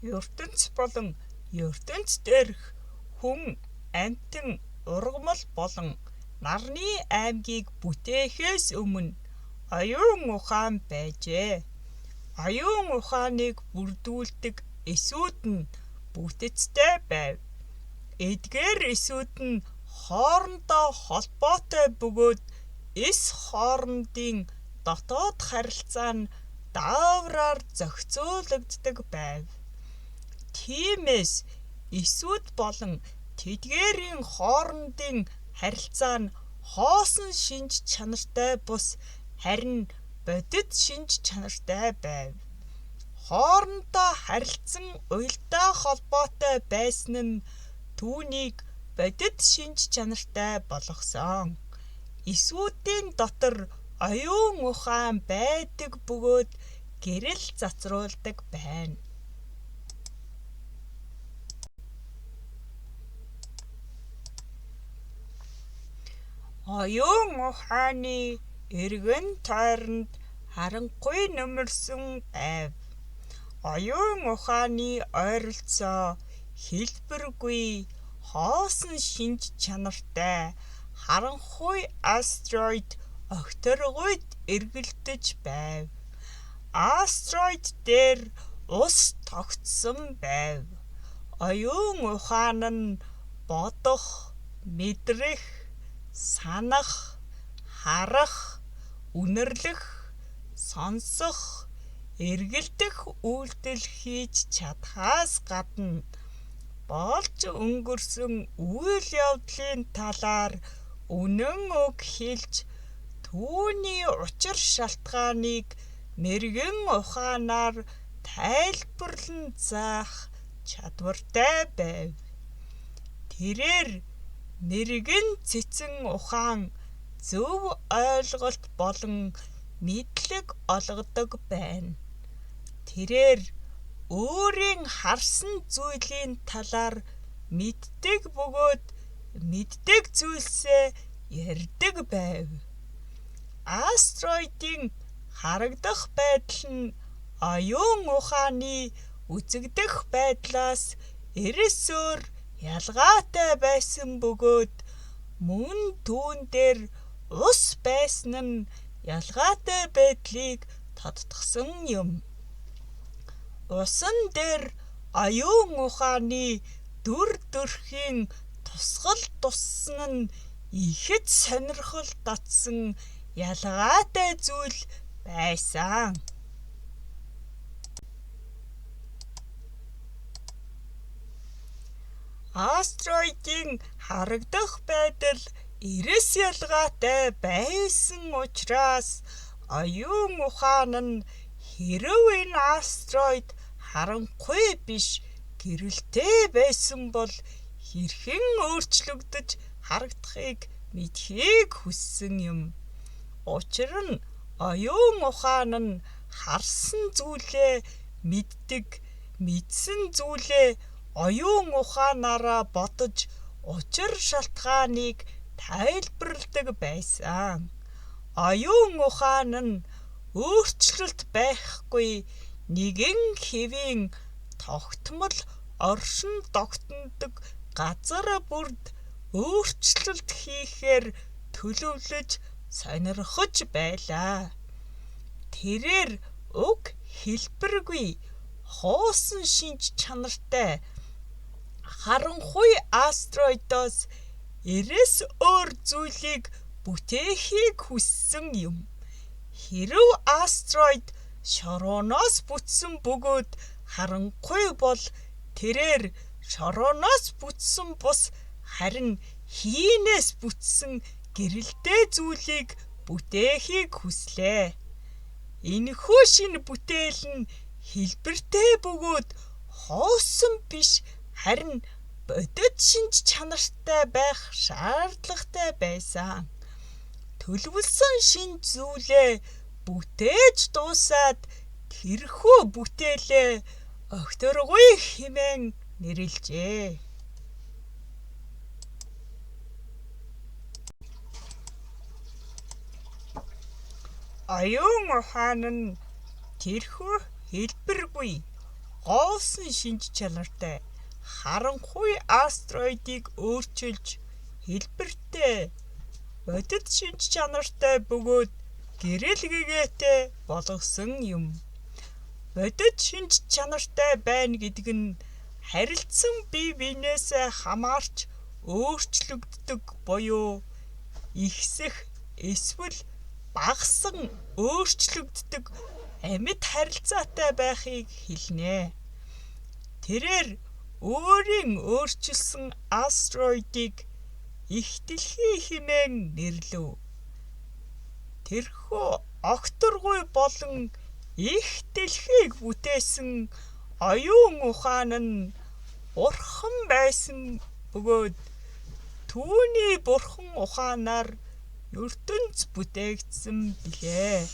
Ертөнц болон ертөнц дээрх хүн, амьтан, ургамал болон нарны аймгийг бүтээхээс өмнө оюун ухаан байжээ. Оюун ухааныг бүрдүүлдэг эсүүд нь бүтэцтэй байв. Эдгээр эсүүд нь хоорондоо холбоотой бөгөөд эс хоорондын дотоод харилцаа нь даавраар зохицуулагддаг байв. Тиймээс эсүүд болон тэдгээрийн хоорондын харилцаа нь хоосон шинж чанартай бус харин бодит шинж чанартай байв. Хоорондоо харилцан уялдаа холбоотой байсан нь түүнийг бодит шинж чанартай болгосон. Эсүүдийн дотор оюун ухаан байдаг бөгөөд гэрэл цацруулдаг байна. Оюун ухааны эргэн тойронд харанхуй нөмөрсөн байв. Оюун ухааны ойролцоо хэлбэргүй хоосон шинж чанартай харанхуй астероид огторгуйд эргэлдэж байв. Астероид дээр ус тогтсон байв. Оюун ухаан нь бодох, мэдрэх, санах, харах, үнэрлэх, сонсох, эргэлдэх үйлдэл хийж чадахаас гадна болж өнгөрсөн үйл явдлын талаар үнэн үг хэлж түүний учир шалтгааныг мэргэн ухаанаар тайлбарлан заах чадвартай байв. Тэрээр мэргэн цэцэн ухаан, зөв ойлголт болон мэдлэг олгодог байна. Тэрээр өөрийн харсан зүйлийн талаар мэддэг бөгөөд мэддэг зүйлсээ ярьдаг байв. Астероидын харагдах байдал нь оюун ухааны үзэгдэх байдлаас эрс өөр ялгаатай байсан бөгөөд мөн түүн дээр ус байсан нь ялгаатай байдлыг тодотгосон юм. Усан дээр оюун ухааны дүр төрхийн тусгал туссан нь ихэд сонирхол татсан ялгаатай зүйл байсан. Астероидын харагдах байдал эрс ялгаатай байсан учраас оюун ухаан нь хэрэв энэ астероид харанхуй биш гэрэлтэй байсан бол хэрхэн өөрчлөгдөж харагдахыг мэдэхийг хүссэн юм. Учир нь оюун ухаан нь харсан зүйлээ мэддэг, мэдсэн зүйлээ оюун ухаанаараа бодож учир шалтгааныг тайлбарладаг байсан. Оюун ухаан нь өөрчлөлт байхгүй нэгэн хэвийн тогтмол оршин тогтнодог газар бүрд өөрчлөлт хийхээр төлөвлөж сонирхож байлаа. Тэрээр уг хэлбэргүй хоосон шинж чанартай харанхуй астероидоос эрс өөр зүйлийг бүтээхийг хүссэн юм. Хэрэв астероид шорооноос бүтсэн бөгөөд харанхуй бол тэрээр шорооноос бүтсэн бус харин хийнээс бүтсэн гэрэлтэй зүйлийг бүтээхийг хүслээ. Энэхүү шинэ бүтээл нь хэлбэртэй бөгөөд хоосон биш харин бодит шинж чанартай байх шаардлагатай байсан. Төлөвлөсөн шинэ зүйлээ бүтээж дуусаад тэрхүү бүтээлээ огторгуй хэмээн нэрлэжээ. Оюун ухаан нь тэрхүү хэлбэргүй Говсон шинж чанартай харанхуй астероидыг өөрчилж хэлбэртэй бодит шинж чанартай бөгөөд гэрэл гэгээтэй болгосон юм. Бодит шинж чанартай байна гэдэг нь харилцсан бие биенээсээ хамаарч өөрчлөгддөг буюу ихсэх эсвэл багассан өөрчлөгддөг амьд харилцаатай байхыг хэлнэ. Тэрээр өөрийн өөрчилсөн астероидыг Эх дэлхий хэмээн нэрлэв. Тэрхүү огторгуй болон эх дэлхийг бүтээсэн оюун ухаан нь бурхан байсан бөгөөд түүний бурхан ухаанаар ертөнц бүтээгдсэн билээ.